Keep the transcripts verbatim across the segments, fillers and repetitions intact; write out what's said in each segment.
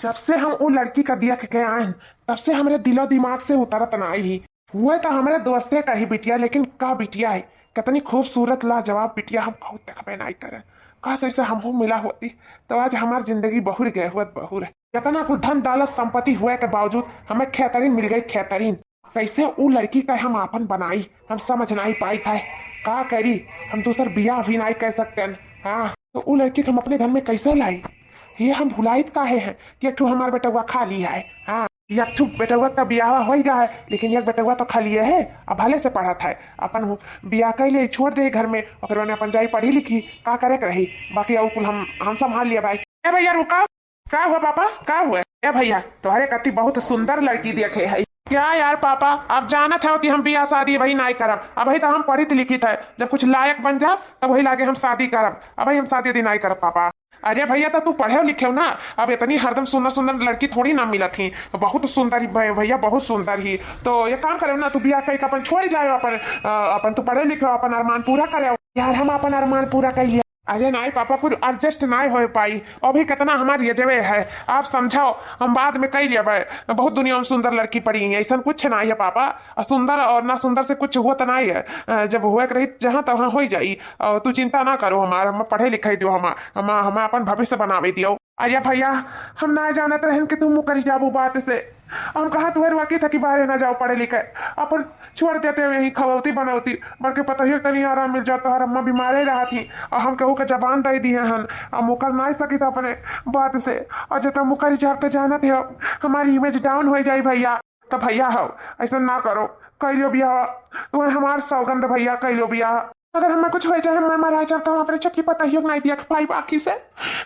जब से हम उ लड़की का देख के आए हैं, तब से हमरे दिलो दिमाग से उतरत नाई ही। हुए तो हमरे दोस्ते का ही बिटिया, लेकिन का बिटिया है, कितनी खूबसूरत लाजवाब बिटिया, हम कहूँ देखबे नाई करे। काश ऐसे हमहू मिला होती, तो आज हमार जिंदगी बहुर गए हुए बहुर। इतना कुल धन दौलत संपत्ति हुए के बावजूद हमें खेतरीन मिल गई, खेतरीन। कैसे उ लड़की का हम आपन बनाई, हम समझ नाई पाई था। का करी, हम दूसर बियाह भी नाई कर सकते हैं। हाँ, तो उ लड़की के हम अपने घर में कैसे लाई? ये हम भुलाइत काहे हैं कि एक ठो हमार बेटवा खाली है। हाँ, एक ठो बेटवा का बियाह हो गया है, लेकिन एक बेटवा तो खाली है, अब भले से पढ़त है। अपन हु-, बियाह कर ले, छोड़ दे घर में, ओकर बाद में अपन जाई पढ़ी लिखी, का करे के रही, बाकी और कुल हम, हम संभाल लिया भाई। ए भैया रुका, का हुआ पापा, का हुआ? ए भैया, तुम्हारे कति बहुत सुंदर लड़की देखे है। क्या यार पापा, आप जानत हो कि हम बियाह शादी वही नाई करब। अबही तो हम पढ़ित लिखित है, जब कुछ लायक बन जाब तब वही लागे हम शादी करब। अबही हम शादी उदी नाई करब पापा। अरे भैया, तो तू पढ़े लिखे हो ना, अब इतनी हरदम सुंदर सुंदर लड़की थोड़ी ना मिलत ही। बहुत सुंदर ही भै-, भैया बहुत सुंदर ही। तो एक काम करे ना, तू बियाह कई के अपन छोड़ जाए अपन, अ, अपन तू पढ़े लिखे हो, अपन अरमान पूरा करे। यार हम अपन अरमान पूरा कर लिया। अरे नाई पापा, कुछ adjust नाई हो पाई, अभी कितना हमार ये जवे है, आप समझाओ, हम बाद में कई लेबे। बहुत दुनिया में सुंदर लड़की पड़ी है, ऐसा कुछ नाई है पापा। और सुंदर और ना सुंदर से कुछ हुआ तो नाई है, अ, जब हुआ के रही जहाँ तहाँ हो जाई। और तू चिंता ना करो हमार, हम पढ़े लिखाई दियो, हम, हम, हम अपन भविष्य बनावे दियो। अरे भैया, हम ना जानत रहन कि तू मुकरी जाबू बात से। हम कहा तुहर वाकी था कि बाहरे ना जाओ पढ़े लिखे, अपन छोड़ देते हुए ही खवौती बनौती, बल्कि पतोहियो के तनी आराम मिल जात, तोहर अम्मा बीमारे रहत ही, और हम केहू के जबान दे दिए हन, हम मुकर ना सकित अपने बात से। और जब तक मुकर जाब तो जानत हो, हमारी image down हो जाई भैया। तो भैया हो, ऐसा ना करो, कई लियो बियाह, तुम्हें हमार सौगंध भैया, कई लियो बियाह। अगर हमें कुछ हो जाए, मैं मरा जाता हूँ, अपने छोटकी पतोहियो के नहीं देख पाई बाकी से।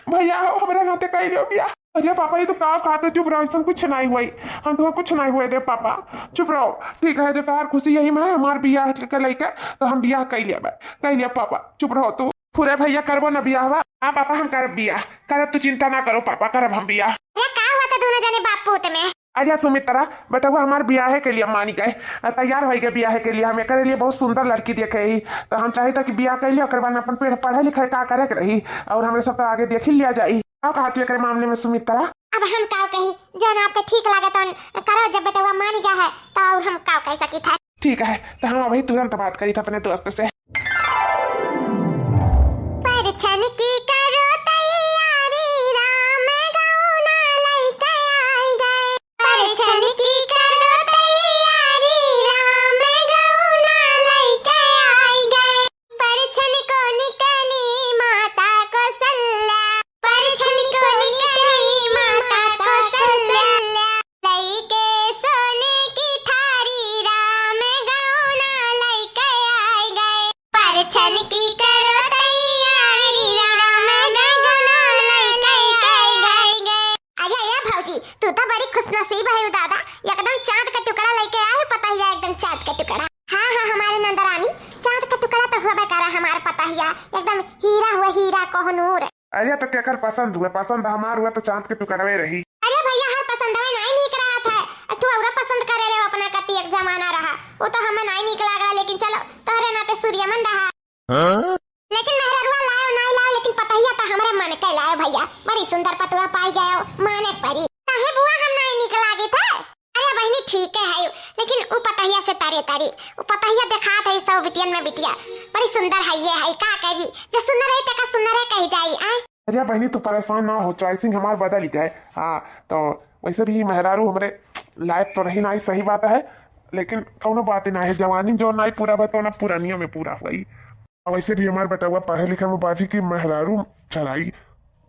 भैया हो, हमारे नाते कई लियो बियाह। अरे पापा, ये तो का कहा, तो चुप रहो, ऐसा कुछ नहीं हुई, हम तो कुछ नहीं हुए दे पापा, चुप रहो। ठीक है, जब तोहार खुशी यही में है, हमार बियाह के लेके, तो हम बियाह कई लेबे, कई लिया पापा, चुप रहो तू। पूरे भैया करबो ना बियाह बा? हाँ पापा, हम करब बियाह, करब, तू चिंता ना करो पापा, करब हम बियाह। अरे का हुआ था दोनों जने बाप पूत में? अरे सुमित्रा, बेटवा हमार बियाहे के लिए मानी गए, तैयार हो गए बियाहे के लिए। हम एकरे लिए बहुत सुंदर लड़की देखे ही, तो हम चाहित कि बियाह कर लिया, ओकर बाद में अपन पेड़ पढ़े लिखे का करे के रही, और हमरे सब तो आगे देख ही लिया जाई। का कहा तू एकरे मामले में सुमित्रा? अब हम का कही, जौन आपके ठीक लागत तौन करो, जब बेटवा मान गया है तो और हम का कह सकी था। ठीक है, तो हम अभी तुरंत बात करी था अपने दोस्त से। परछन की करो तैयारी, राम गौना लइके आई गए। परछन की करो तैयारी, राम गौना लइके आई गए। परछन को निकली माता कौशल्या, परछन को निकली माता कौशल्या। लइके सोने की थारी, राम गौना लइके आई गए। परछन की करो तैयारी, राम गौना लइके आई गए। अरे, अरे भौजी, तू तो बड़ी खुशनसीब है दादा, एकदम चांद का टुकड़ा लइके आए, पता ही है, एकदम चांद का टुकड़ा। हाँ, हाँ, हमारे नंदरानी, चांद का टुकड़ा तो हुआ बेकारा हमार पता ही है, एकदम हीरा हुआ, हीरा कोहनूर। अरे तो केकर पसंद हुए? पसंद हमार हुए तो चांद के टुकड़वे रही। अरे भैया, हर पसंदवे नाई नीक रहत है। तू औरा पसंद करे रहे, अपना कती एक जमाना रहा, वो तो हमें नाई नीक लाग रहा, लेकिन चलो तोहरे नाते सूर्यमन रहा। हाँ? लेकिन मेहररुआ लायो नाई लायो, लेकिन पतहिया तो हमरे मन के लायो भैया। बड़ी सुंदर पतुआ पाई गयो, माने परी। काहे बुआ, हम नाई नीक लागे थे? अरे बहिनी, ठीक है, है, लेकिन उ पतहिया से तरे तरी, उ पतहिया देखात है सौ बिटियन में बिटिया, बड़ी सुंदर है ये है, का करी, जो सुंदर है तेका सुंदर है कही जाई, आय। अरे बहिनी, तू परेशान ना हो, choicing हमार बदल गए। हाँ, तो वैसे भी मेहरारू हमरे लायक तो रही ना, सही बात है, लेकिन कौनो बात ना है, जवानी में जो नाई पूरा बा, तो ना पुरानिया में पूरा हुई। और वैसे भी हमार बेटवा पढ़े लिखे में बाजी की मेहरारू चराई,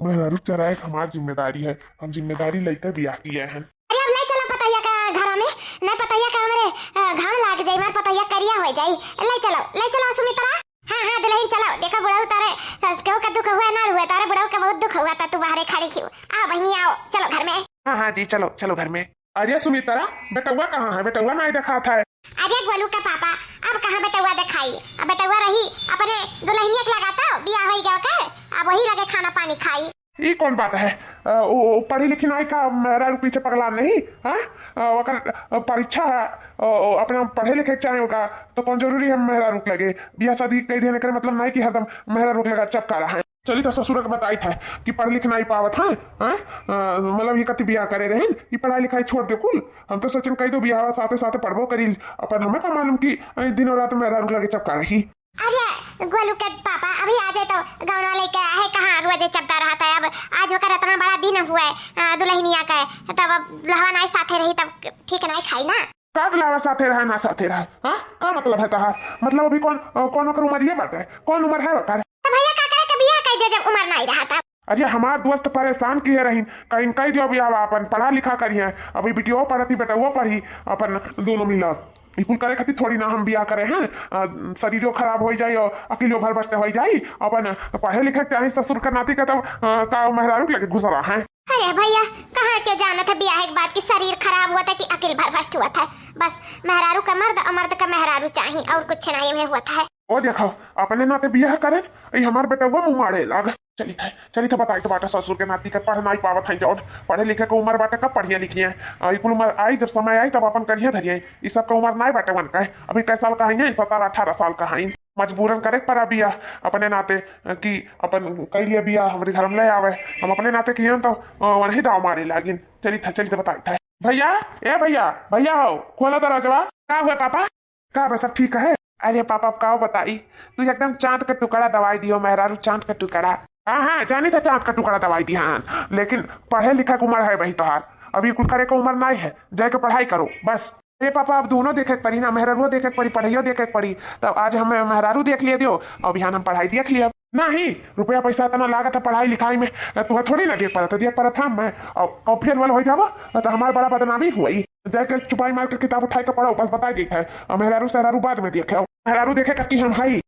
मेहरारू चराए के हमार जिम्मेदारी है, हम जिम्मेदारी लेते बियाह किए हैं। अरे अब ले चलो पतैया का घर में, नहीं पतैया का हमरे, अ, घाम लाग जाई, हमार पतैया करिया हो जाई। ले चलो, ले चलो सुमित्रा। हाँ, हाँ, दुल्हन चलो, देखो बुढ़ऊ तारे, अ, केहू का दुख हुआ ना हुआ, तारे बुढ़ऊ का बहुत दुख हुआ था, तू बाहरे खड़ी क्यों? आओ बहिनी आओ, चलो घर में। हाँ, हाँ जी, चलो, चलो घर में। अरे सुमित्रा, बेटौआ कहाँ है? बेटौआ नाहीं देखात है। अरे गोलू के पापा, अब कहाँ बेटौआ देखाई? अब बेटौआ रही अपने दुल्हनिया के लगा तो बियाह होई गया ओकर, अब वही लगे खाना पानी खाई। ई कौन बात है? अ, ओ, ओ, पढ़ी लिखी नाई का मेहरारू पीछे पगला नहीं? हाँ? अ, ओकर, अ, परीक्षा है, ओ, ओ, अपना पढ़े लिखे के चाहे ओका, तो कौन जरूरी है मेहरारू के लगे? बियाह शादी कई दिन एकरे मतलब नाई कि हरदम मेहरारू के लगा चपका रहा है। चली तो ससुर के बताइत है कि पढ़ लिख नाई पावत है, हैं? अ, मतलब ये कति बियाह करे रहेन, ये पढ़ाई लिखाई छोड़ दे कुल। हम तो सोचन कही दो बियाह साथे साथे पढ़बो करी, अपन हमें का मालूम कि, अ, दिनों रात मेहरारू लगे चपका रही। अरे गोलू के पापा अभी आ जाए तो गौनवा लेके है, कहाँ रोजे चपटा रहत है। अब आज ओकर इतना बड़ा दिन हुआ है, अ, दुल्हनिया का है, तब अब लहवा नाई साथे रही तब ठीक नाई खाई ना। का लावा साथे रहा ना साथे रहा, हाँ? का मतलब है तहार? मतलब अभी कौन, अ, कौन ओकर उमरिये बाटे? कौन उमर है ओकर? तो भैया का करे के बियाह कह दे जब उमर नाई रहा तब? अरे हमार दोस्त परेशान किए रहीन, कहीं कह दियो बियाह अपन पढ़ा लिखा करिए, अभी बिटियो पढ़ती बेटवो पढ़ी, अपन दोनों मिला। ई कुल करे खातिर थोड़ी ना हम बियाह करे हैं, अ, शरीरो खराब हो जाई और अकिलो भर बस्ते हो जाई, अपन पढ़े लिखे के चाही ससुर के नाती के, तब, अ, का मेहरारू के लगे घुसरा है। अरे भैया, कहाँ के जानत है बियाह एक बात की शरीर खराब हुआ था कि अकिल भर भ्रष्ट हुआ था। बस मेहरारू का मर्द और मर्द का मेहरारू चाही और कुछ नहीं में हुआ था। ओ देखो, अपने नाते बियाह करे, ई हमार बेटवा मुँह मारे लाग। चली थे, चली थे, बताई तो बाटा ससुर के नाती के पढ़ नाई पावत है जौन, पढ़े लिखे के उम्र बाटे, कब पढ़िए लिखिए? आ, ई कुल उम्र आई, जब समय आई तब अपन करिए धरिए। ई सब के उम्र नाई बाटे वन का, अभी कै साल का है, सत्रह अठारह साल का है। मजबूरन करे पड़ा बियाह अपने नाते, अ, कि अपन कई लिए बियाह हमरे घर में ले आवे, हम अपने नाते किए तो, अ, वही दाव मारे लागिन। चली था, चली तो बताई था। भैया, ए भैया, भैया हो, खोला दरवाजवा। का हुआ पापा? का बा, सब ठीक है? अरे पापा, अब का बताई, तू एकदम चांद का टुकड़ा दवाई दियो मेहरारू, चांद का टुकड़ा। हाँ हाँ, जानी था चांद का टुकड़ा दवाई दिया, लेकिन पढ़े लिखे के उम्र है भाई तोहार, अभी कुल करे के उम्र नहीं है, जाके पढ़ाई करो बस। अरे पापा, अब दोनों देखे के पड़ी ना, मेहररुओ देखे के पड़ी, पढ़ाइयो देखे के पड़ी। तब आज हम मेहरारू देख लिए दियो और बिहान हम पढ़ाई देख लिया। नहीं, रुपया पैसा इतना लागत है पढ़ाई लिखाई में, तुम्हें थोड़ी ना देख पाता, देख पाता था मैं। और, और फेल वेल हो जावा तो हमार बड़ा बदनामी हुई। जाके चुपाई मार के किताब उठाए के पढ़ो, बस बताई देत है। और मेहरारू सहरारू बाद में देखे, मेहरारू देखे करती हम हई।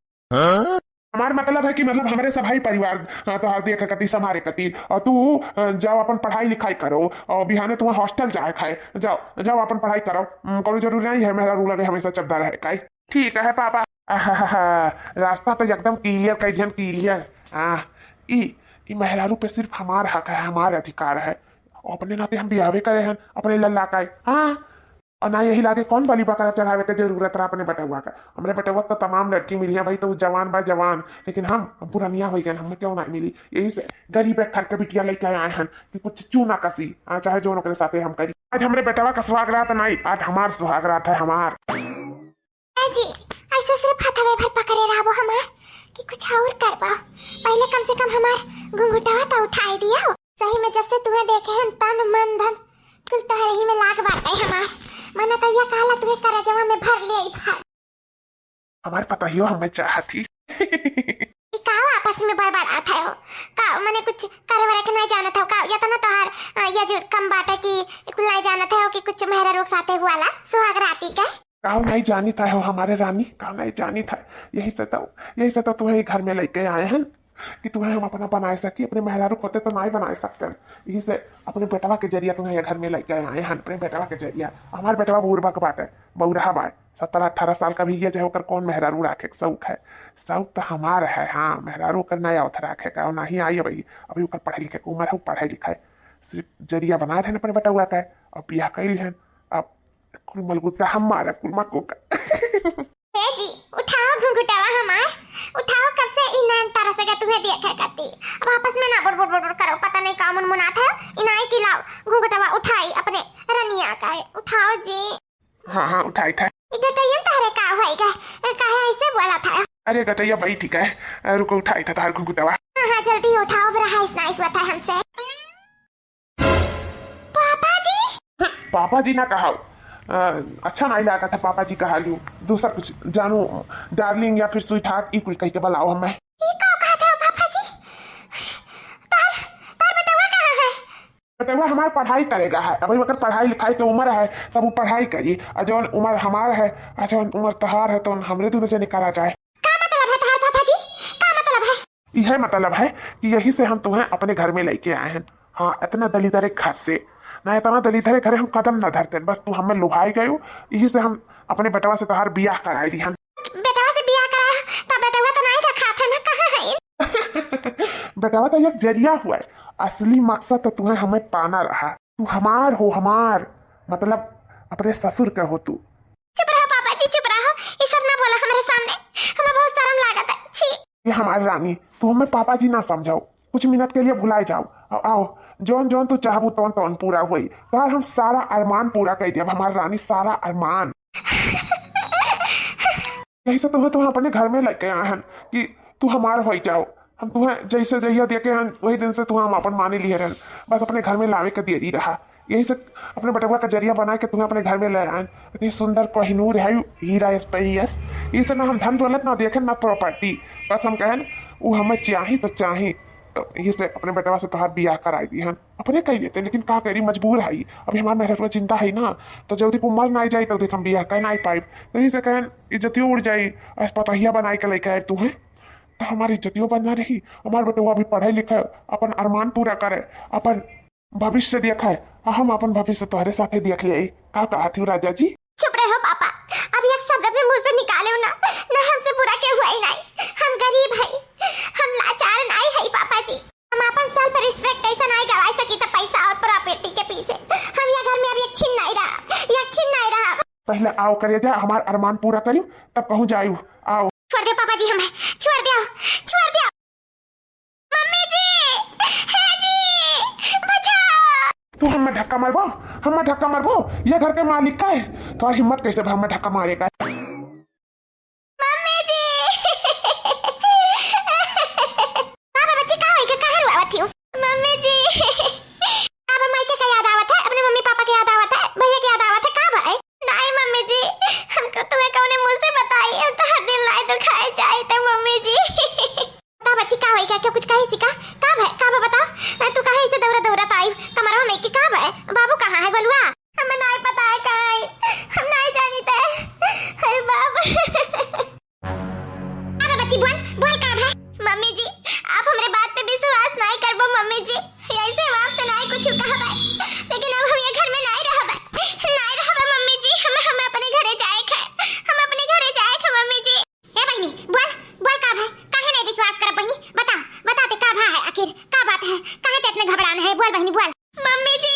हमार मतलब है कि मतलब हमरे सब हई परिवार, अ, तोहार देखे कती, संभारे कती, और तू, अ, जाओ अपन पढ़ाई लिखाई करो, और बिहाने तुम्हें हॉस्टल जाए खाए, जाओ, जाओ अपन पढ़ाई करो। हम्म, कोनो जरूरी नहीं है मेहरारू लगे हमेशा चलता रहे काई। ठीक है पापा। आहाहा, रास्ता तो एकदम क्लियर कर दिहन, क्लियर। हाँ, ई, ई मेहरारू पे सिर्फ हमार हक है, हमार अधिकार है। अपने नाते हम बियाहवे करे हन अपने लल्ला का। हाँ, और ना यही लागे कौन बलि बकरा चढ़ावे के जरूरत रहा अपने बेटवा का। हमरे बेटवा तो तमाम लड़की मिली है भाई, तो उ जवान बा जवान, लेकिन हम, हम पुरनिया हो गए, हमें क्यों ना मिली। यही से गरीब एक घर के बिटिया लेके आए हैं कि कुछ चूना कसी, हाँ, चाहे जो ओकरे साथे हम करी। आज हमरे बेटवा का सुहाग रात नहीं, आज हमार सुहाग रात है, हमार। ए जी, ऐसे सिर्फ हथवे भर पकड़े रहबो हमार कि कुछ और करबो। पहले कम से कम हमार घुंघुटवा तो उठाई दियो। सही में जब से तुहे देखे हैं तन मन धन कुल तोहरे ही में लाग बाटे हमार। मने तो ये कहला तुहे करजवा में भर ले भर। हमार पतोहियो हमें चाहत ही। ई का आपस में बड़बड़ात है हो? का मने कुछ करे वरे के नहीं जानत हो का? या तो ना तोहार, अ, ये जो कम बाटे कि कुल नहीं जानत है हो कि कुछ मेहरारू के साथे हुआ ला सुहाग राती के? काऊ नहीं जानित है हो हमारे रानी, काऊ नहीं जानित है। यही से तो, यही से तो तुम्हें ये घर में लेके आए हैं कि तुम्हें हम अपना बनाए सकी, अपने मेहरारू होते तो नहीं बनाए सकते। यही से अपने बेटवा के जरिया तुम्हें ये घर में लेके आए हैं, अपने बेटवा के जरिया। हमार बेटवा बूढ़ बक बाटे, बौरहा बाय, सत्रह अठारह साल का भी ये, चाहे ओकर कौन मेहरारू राखे के शौक है। शौक तो हमार है, हाँ, मेहरारू ओकर नया उठ राखे का, और नहीं आई अभी, अभी ओकर पढ़े लिखे के उम्र है, पढ़े लिखे। सिर्फ जरिया बनाए रहन अपने बेटवा का, अब बियाह कैल हन, अब कुल मलगुता हम मारा, कुल मको का। ए जी, उठाओ घुंघुटवा हमार, उठाओ, कब से ई नैन तरस गए तुम्हें देखे करती। अब आपस में ना बुड़ बुड़ बुड़ बुड़ करो, पता नहीं का मुनमुनात है, इनाई की लाओ घुंघुटवा उठाई अपने रनिया का है, उठाओ जी। हाँ, हाँ, उठाई था। ई गटैयन तहरे का होई गए, काहे ऐसे बोला था? अरे गटैया भाई ठीक है, रुको उठाई था तार घुंघुटवा। हाँ, हाँ, जल्दी उठाओ, अब रहा इस नाई हुआ था हमसे। पापा जी? पापा जी ना कहाओ। अ, अच्छा नहीं लगा था पापा जी कहा लियो। दूसरा कुछ जानू, डार्लिंग या फिर स्वीटहार्ट, ई कुल कह के बुलाओ हमें। ई का कहा था पापा जी? तार, तार बेटवा कहाँ है? बेटवा हमार पढ़ाई करेगा है, अभी ओकर पढ़ाई लिखाई के उम्र है, तब वो पढ़ाई करी। और जौन उम्र हमार है, और जौन उम्र तहार है, तो हमरे दोनों जने करा जाए। का मतलब है तहार पापा जी? का मतलब है? यह मतलब है कि यही से हम तुम्हें अपने घर में लेके आए हैं। हाँ, इतना दलिदरे घर से, ना इतना दलिदरे घरे हम कदम ना धरते, बस तू हमें लुभाई गयो, यही से हम अपने बेटवा से तोहार बियाह कराई दिहन। बेटवा से बियाह कराया, तब बेटवा तो नहीं रखा था ना, कहाँ है? बेटवा तो एक जरिया हुआ है, असली मकसद तो तुम्हें हमें पाना रहा। तू हमार हो, हमार, मतलब अपने ससुर का हो तू। चुप रहो पापा जी, चुप रहो, ये सब ना बोला हमारे सामने, हमें बहुत शर्म लागत है। छी। ये हमार रानी, तू हमें पापा जी ना समझाओ, कुछ मिनट के लिए भुलाए जाओ। आ-, आओ, जौन जौन तू चाहबू तौन तौन पूरा होई। तोहार हम सारा अरमान पूरा कर दिया, हमार रानी, सारा अरमान। यही से तुम्हें, तुम्हें अपने घर में लेके आए हैं कि तू हमार हो जाओ। हम तुम्हें जैसे जहिया देखे हैं, वही दिन से तुम्हें हम अपन मानी लिए रहन। बस अपने घर में लावे के देरी रहा, यही से अपने बेटवा का जरिया बना के तुम्हें अपने घर में ले आए। इतनी सुंदर कोहिनूर है, हीरा स्पेस। ये से ना हम धन दौलत ना देखे, ना प्रॉपर्टी। बस हम कहन, वो हमें चाही तो चाही। तो यही से अपने बेटवा से तोहार बियाह कराई दी हन। अपने कही देते, लेकिन का करी, मजबूर है। अभी हमार मेहररुआ जिंदा है ना, तो जल्दी को मर ना जाए, तो देख हम बियाह कह ना पाइब। तो यही से कहन, इज्जतियों उड़ जाई। आज पतोहिया बनाए के लेके आए तू हैं, तो हमारी इज्जतियों बना रही। हमार बेटवा अभी पढ़े लिखे, अपन अरमान पूरा करे, अपन भविष्य देखे, आ हम अपन भविष्य तोहरे साथे देख ले। का कहत हो राजा जी? चुप रहो पापा, अब एक शब्द अपने मुंह से निकाले ना, ना हमसे बुरा के हुआ ही नहीं। हम गरीब है, हम लाचार नहीं है पापा जी। हम अपन self respect कैसे नहीं गवा सकी तो पैसा और प्रॉपर्टी के पीछे। हम ये घर में अब एक छिन नहीं रहा, एक छिन नहीं रहा। पहले आओ करे जा, हमार अरमान पूरा करियो, तब कहूँ जायु। आओ। छोड़ दे पापा जी, हमें छोड़ दे, छोड़ दे। मम्मी जी, हे जी, बचाओ। तू हमें धक्का मारबो, हमें धक्का मारबो? ये घर के मालिक का है, तो हिम्मत कैसे भा हमें धक्का मारेगा? मम्मी जी। का बा बच्ची, का होई के काहे रोआवत हियो? मम्मी जी। का बा, माई के का याद आवत है? अपने मम्मी पापा के याद आवत है? भैया के याद आवत है? का बा? नहीं मम्मी जी, हमको तुम्हें कौने मुंह से बताई? हम तो हर दिन लाई दुखाए जाए थे मम्मी जी। बता बच्ची, का होई का? क्यों कुछ कही सी का? का भा, का बा बताओ? तू काहे ऐसे दौड़ा दौड़ा आई? कमरवा में के का बा? बाबू कहाँ है गोलुआ? हमें नाई पता है कहाँ है, हम नाई जानी थे। अरे बाप। अबे बच्ची बोल, बोल का भा? मम्मी जी, आप हमरे बात पे विश्वास नाई करबो मम्मी जी। ऐसे हम आपसे नाई कुछ कहबे, लेकिन अब हम ये घर में नाई रहबे, नाई रहबे मम्मी जी। हमें, हमें अपने घरे जाए के है, हम अपने घरे जाए के है मम्मी जी। ए बहिनी, बोल, बोल का भा? काहे नाई विश्वास करब बहिनी? बता, बता ते का भा है आखिर? का बात है? काहे ते इतने घबरान है? बोल बहिनी, बोल। मम्मी जी,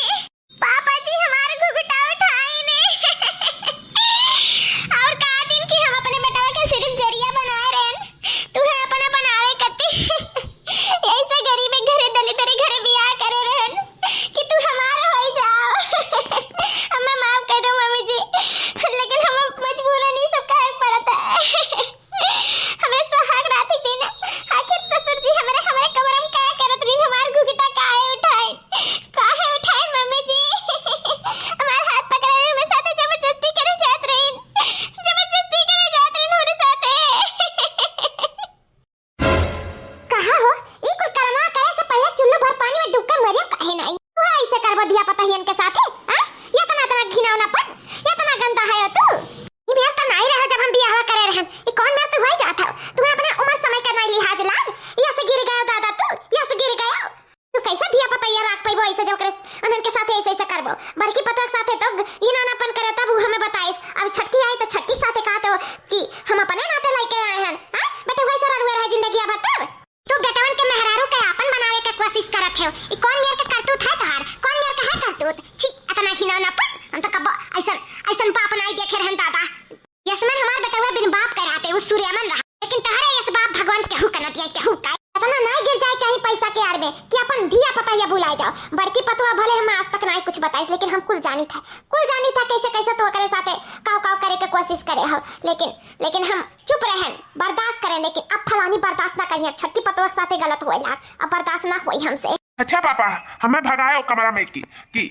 पापा जी हमार घुघुटा उठाए ने। और का दिन की हम अपने बेटवा के सिर्फ जरिया बनाए रहन, तुहें अपना बनावे कती। ऐसे गरीब घरे, दलित घरे बियाह करे रहन कि तू हमार होई जाओ। हमें माफ कर दो मम्मी जी, लेकिन हम मजबूरन ई सब काहे पड़त है। हमरे सुहाग रात के दिन आखिर ससुर जी हमरे, हमरे कमरा में का करत रही, हमार घुघुटा काहे उठाइन, काहे उठाइन मम्मी जी? हमार हाथ पकड़े रहे, हमरे साथे जबरदस्ती करे जात रही, जबरदस्ती करे जात रही हमरे साथे। कहा हो, ई कुल करमा करे से पहले चुल्लू भर पानी में डूब के मरियो काहे नाई? तू ऐसे करबो धिया पतहियन के साथे, हाँ? इतना, इतना घिनौनापन, इतना गंदा है तू। ई मेर तो नाई रहो जब हम बियाहवा करे रहन। ई कौन मेर तू होई जात हो? तुम्हें अपने उम्र समय का नाई लिहाज लाग। यस गिर गयो दादा तू, यस गिर गयो। तू कैसे धिया पतैया राख पैबो ऐसे जो ओकरे, उन्हन के साथे ऐसे, ऐसे करबो? बड़की पतोह के साथे तो घिनौनापन करे तब उ हमें बताइस। अब छटकी आई तो छटकी साथे कहत हो कि हम अपने नाते लेके आए हन। हाँ? बेटे वैसे रड़ुए रहे जिंदगी अब तब। तू बेटवन के मेहरारू के आपन बनावे के कोशिश करत हो। ई कौन मेर के करतूत है तोहार? कौन मेर के है करतूत? छी, इतना घिनौनापन। हम तो कबो ऐसन, ऐसन बाप नाई देखे रहन दादा। यसमन हमार बेटवा बिन बाप के रहते, उ सूर्यमन रहा। लेकिन तोहरे यस बाप भगवान केहू के न दिया, केहू का। इतना नाई गिर जाए चाही पैसा के आड़ में कि अपन धिया पतैया भुलाए जाओ। बड़की पतोह भले हम आज तक नाई कुछ बताइस, लेकिन हम कुल जानी था, कुल जानी था कैसे, कैसे तो ओकरे साथे काव, काव करे के कोशिश करे हो। लेकिन, लेकिन हम चुप रहन, बर्दाश्त करें, लेकिन अब फलानी बर्दाश्त ना करिए, अब छटकी पतोह के साथे गलत हुए लाग, अब बर्दाश्त ना होई हमसे। अच्छा पापा, हमें भगायो कमरा में की, कि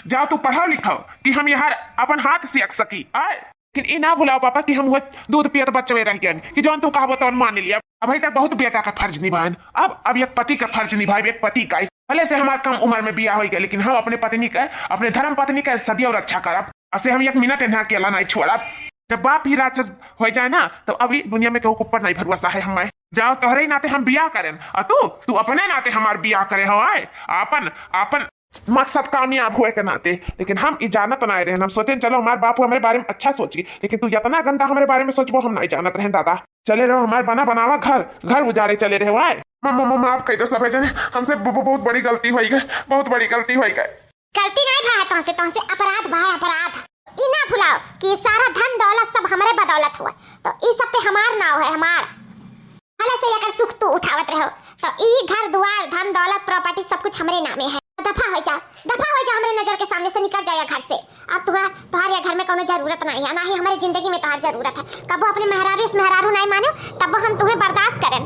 जाओ तू पढ़ाओ लिखाओ कि हम यहाँ अपन हाथ सीख सकी। आए, लेकिन ई ना भुलाओ पापा कि हम वो दूध पियत बच्चवे रह गए कि जौन तू कहबो तौन मान लिया। अभी तक बहुत बेटा का फर्ज निभाएन, अब, अब एक पति का फर्ज निभाए, एक पति का। भले से हमार कम उम्र में बियाह हो गया, लेकिन हम अपने पत्नी का, अपने धर्म पत्नी का सदियों रक्षा करब। असे हम एक मिनट इन्हें अकेला नहीं छोड़ब। जब बाप ही राक्षस हो जाए ना, तो अभी दुनिया में केहू के ऊपर नहीं भरोसा है हमें। जाओ, तोहरे ही नाते हम बियाह करेन, और तू, तू अपने नाते हमार बियाह करे हो, आए, आपन, आपन मकसद कामयाब हुए के नाते। लेकिन हम ई जानत ना रहे, हम सोचेन चलो हमार बापू हमारे बारे में अच्छा सोची, लेकिन तू इतना गंदा हमारे बारे में सोचबो हम नहीं जानत रहे दादा। चले रहो हमार बना बनावा घर, घर उजाड़े चले रहे हो, आए। म-, म-, म-, माफ कर दो सभी जने, हमसे ब-, ब-, बहुत बड़ी गलती हुई गई, बहुत बड़ी गलती हुई गई। गलती नहीं भा है तोहसे, तोहसे अपराध भा है, अपराध। ई ना भुलाओ कि सारा धन दौलत सब हमरे बदौलत हुआ, तो ई सब पे हमार नाव है, हमार। से एकर सुख तू उठावत रहो, तो ई घर दुआर, धन दौलत, property सब कुछ हमरे नामे है। दफा होइ जा, दफा होइ जा हमरे नजर के सामने से, निकर जा या घर से। अब तुहा, तुहार या घर में कौनो जरूरत नाहीं है, ना ही हमरे जिंदगी में तुहार जरूरत है। कबो अपने मेहरारू से मेहरारू नाहीं मानो, तब हम तुहे बर्दाश्त करें,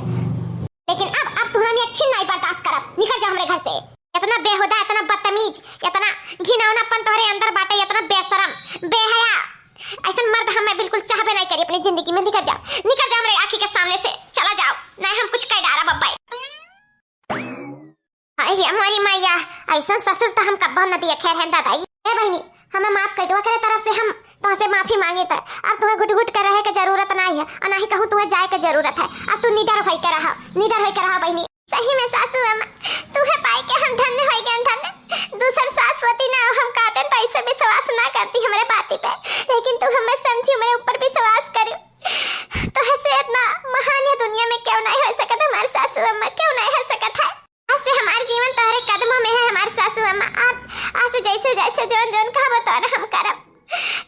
लेकिन अब, अब तुहरा में अच्छी नाहीं बर्दाश्त करब। निकर जा हमरे घर से। इतना बेहुदा, इतना बदतमीज, इतना घिनौनापन तोहरे अंदर बाटे, इतना बेशरम, बेहया, ऐसन मर्द हम मैं बिल्कुल चाहबे नाहीं करी अपनी जिंदगी में। निकर जाओ, निकर जाओ हमरे आँखी के सामने से, चला जाओ, नाहीं हम कुछ कह डारा बब्बा। अरे मोरी मैया, ऐसन ससुर तो हम कब्बो न देखे रहन दादा। ए बहिनी, हमें माफ कर दो, ओकरे तरफ से हम तोहसे माफी मांगे त। अब तुम्हें घुट घुट के रहे के जरूरत नाहीं है, और ना ही कहूँ तुम्हें जाए के जरूरत है। अब तू निडर होई के रहा, निडर होई के रहा बहिनी। सही में सासू अम्मा, तुहे पाई के हम धन्य होई गए, धन्य। दूसर सास होती ना, हम कहते तो ऐसे विश्वास ना करती हमरे बाती पे, लेकिन तू हमें समझी, हमरे ऊपर विश्वास करी। तोहसे इतना महान ये दुनिया में क्यों नहीं हो सकत हमार सासू अम्मा, क्यों नहीं हो सकत है। आज से हमार जीवन तोहरे कदमों में है हमार सासू अम्मा। आज, आज से जैसे, जैसे जौन, जौन कहबो तौन हम करब।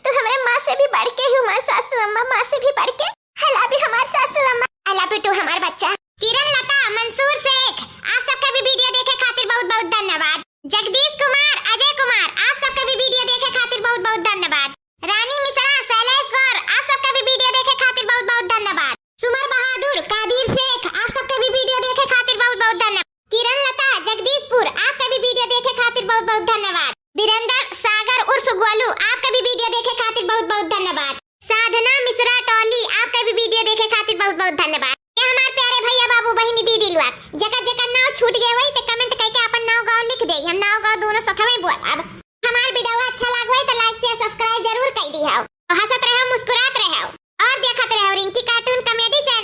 तू हमरे माँ से भी बढ़ के ही हमार सासू अम्मा, माँ से भी बढ़ के। I love you हमार सासू अम्मा। I love you too हमार बच्चा। किरण लता, मंसूर शेख, आप सबका भी video देखे खातिर बहुत बहुत धन्यवाद। जगदीश कुमार, अजय कुमार, आप सबका भी video देखे खातिर बहुत बहुत धन्यवाद। रानी मिश्रा, शैलेश गौर, आप सबका भी video देखे खातिर बहुत बहुत धन्यवाद। सुमर बहादुर, कादिर शेख, आप सबका भी video देखे खातिर बहुत बहुत धन्यवाद। किरण लता, जगदीशपुर, आपका भी video देखे खातिर बहुत बहुत धन्यवाद। वीरेंद्र सागर उर्फ गोलू, आपका भी video देखे खातिर बहुत बहुत धन्यवाद। साधना मिश्रा टोली, आपका भी video देखे खातिर बहुत बहुत धन्यवाद। ये हमार प्यारे भैया, बाबू, बहिनी, दीदी लोग, जेकर जेकर नाव छूट गए होई, ते comment करके अपन नाव गाँव लिख दे, हम नाव गाँव दोनों साथ में बोलब। हमार video अच्छा लाग होई तो like, share, subscribe जरूर कर दी हो। हंसत रहो, मुस्कुरात रहो और देखत रहो रिंकी cartoon comedy channel।